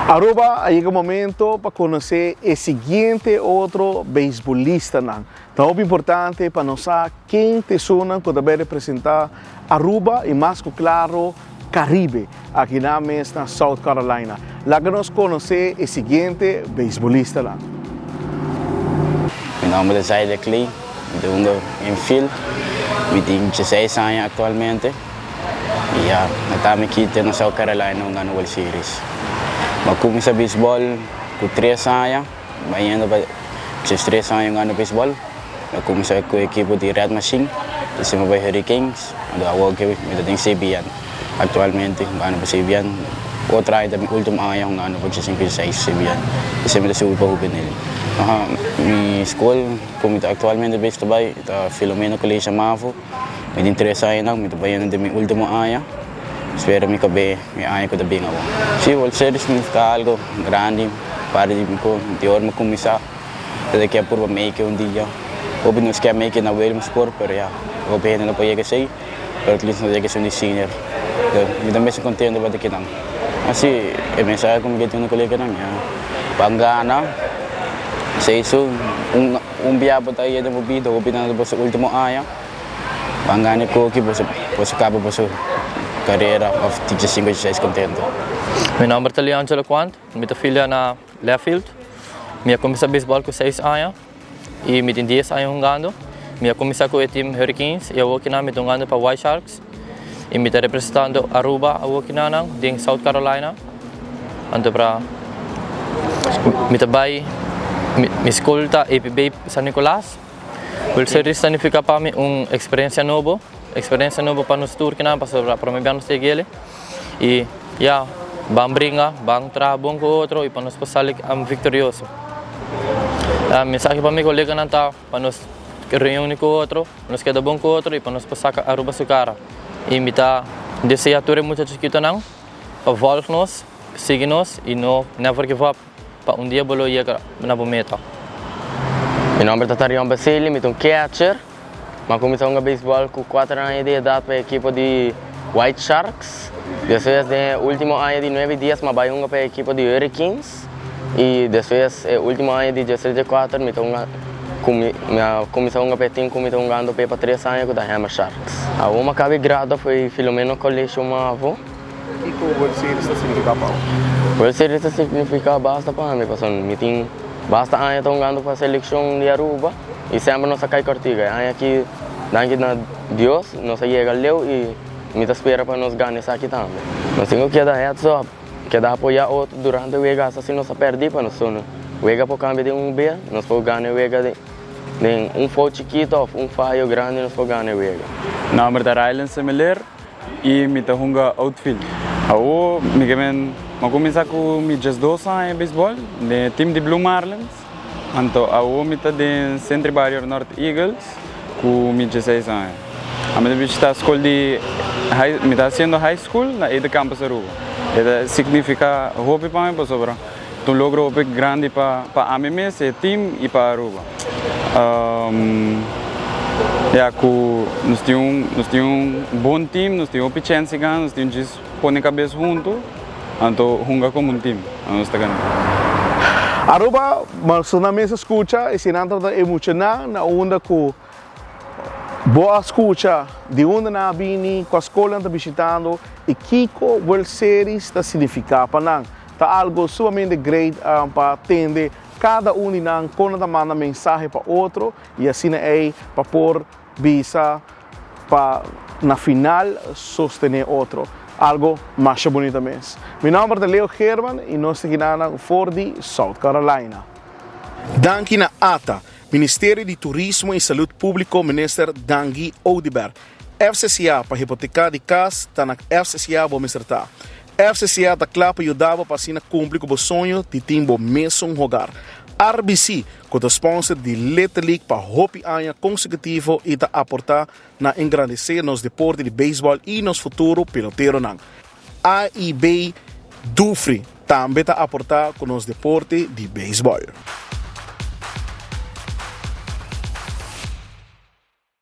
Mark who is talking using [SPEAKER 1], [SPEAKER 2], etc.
[SPEAKER 1] Aruba, a yega momento pa conoce e siguiente otro beisbolistanan. Ta hopi importante pa nos sa ken ta esunnan cu ta bay representa Aruba y mas cu claro Caribe aki nan mes na South Carolina. Laga nos conoce e siguiente beisbolistanan.
[SPEAKER 2] Mi nomber ta Zayler Clay, mi ta hunga infield, mi tin dieseis aña actualmente y ya, mi ta aki te na South Carolina hungando World Series. Mi a cuminsa beisbol cu tres aña, bayendo pa diestres aña hungando beisbol. Mi a cuminsa cu ekipo di Red Machine, despues mi a bay Hurricanes, anto awor cu mi ta den CBN. Actualmente hungando pa CBN, otro aña ta mi ultimo aña hungando pa 56 CBN, despues mi ta subi pa Juvenil. Mi school cu mi ta actualmente bezig ta bay ta Filomena College Mavo. Mi tin tres añanan, mi ta bayendo den mi ultimo aña. Spera mi kab'é mi aña ku ta bin awor. Sí, World Series signifiká algu grandi parti di mi ku di ora mi kuminsá ta ke purba make un dia. Hopi nos ke make na Williamsport pero ya hopi hende no por yega esei, pero at least nos yega esun di senior. Mi ta mester kontento pa kinan. Asi e mensahe ku mi ke duna koleganan ya pa gana esei su un. Un bia bo ta yega den bo bida, hopi nan ta boso ultimo aña. Ban gana e koki, boso boso kaba boso karera of teacher sinku ocho seis kontento.
[SPEAKER 3] Mi nomber ta Leangelo Quant, mi ta filia na left field. Mi a kuminsá beisbòl ku seis aña i mi tin dies aña hungando. Mi a kuminsá ku e team Hurricanes i awor kinan mi ta hungando pa White Sharks i mi ta representando Aruba awor kinanan den South Carolina. Anto pra mi ta bai mi skol ta APB San Nicolas. World Series ta nifica pa mi un experiencia nobo, experiencia nobo pa nos tur kinan pasobra prome bia nos ta yeg'el y ya ban bringa, ban traha bon cu otro y pa nos por sali victorioso. Mensahe pa mi coleganan ta pa nos reuni cu otro, nos keda bon cu otro y pa nos por saca Aruba su cara. Y mi ta desea tur e mucha chikitonan. Pa volg nos, sigui nos y no never give up pa un dia bo lo yega na bo meta.
[SPEAKER 4] Mi nomber ta Tarion Basili, mi ta un catcher. Mi a cuminsa hunga baseball cu cuater aña di edad pa e ekipo di White Sharks. Despues den e ultimo aña di nuebe dies mi a bay hunga pa e ekipo di Hurricanes y despues e ultimo aña di diestres diescuater mi ta hunga cu mi a cuminsa hunga pa e team cu mi ta hungando p'e pa tres aña cu ta Hammer Sharks. Awor mi a caba e grado for e Filomeno Colegio Mavo.
[SPEAKER 1] Kiko World Series ta signifiká pa bo?
[SPEAKER 4] World Series ta signifiká basta pa mi pasobra mi tin basta aña ta hungando pa selekshon di Aruba i semper nos a kai kòrtiga. E aña aki danki na Dios nos a yega leu i mi ta spera pa nos gana esaki tambe. Nos tin ku keda heads up, keda apoyá otro durante wega hasta si nos a pèrdí pa nos wega por kambia den un bia, nos por gana e wega den un fout chikito òf un fayo grandi nos por gana e wega.
[SPEAKER 5] Nòmber ta Rylan Semeler. I mi ta hunga outfield. Awor mi ke men a kuminsá ku mi diesdos aña beisbòl den e team di Blue Marlins. Anto awor mi ta den Sentry Barrier North Eagles ku mi dieseis aña. Ami ta bishitá skol di high, mi ta hasiendo high school na Ede Campus Aruba. E ta signifiká hopi pa mi pasobra ta un logro hopi grandi pa pa ami mes, e team i pa Aruba. Ya ku nos tin un nos tin un bon team, nos tin hopi chèns di gana, nos tin djis pone kabes huntu, anto hunga komo un team, nos ta gana.
[SPEAKER 1] Aruba, mas nan mes a skucha i si nan tabata emocioná na unda ku bo a skucha di unda nan a bini, kua skol nan ta bishitando i kiko World Series ta signifiká pa nan. Ta algo sumamente great pa tende Kada un di nan kon nan ta manda mensahe pa otro i asina ei pa por bisa pa na final sostené otro. Algo masha bunita mes. Mi nomber ta Leo Geerman i nos ta ginanan for di South Carolina. Danki na ata, Ministerio di Turismo i Salud Públiko Minister Dangui Oduber. FCCA pa hipoteká di kas ta na FCCA bo mester ta. FCCA ta kla pa yuda bo pa asina kumpli ku bo soño di tin bo mesun hogar. RBC, ku ta sponsor di Little League pa hopi aña konsekutivo i ta aportá na engrandesé nos deporte di beisbòl i nos futuro peloteronan. AIB Dufry tambe ta aportá ku nos deporte di beisbòl.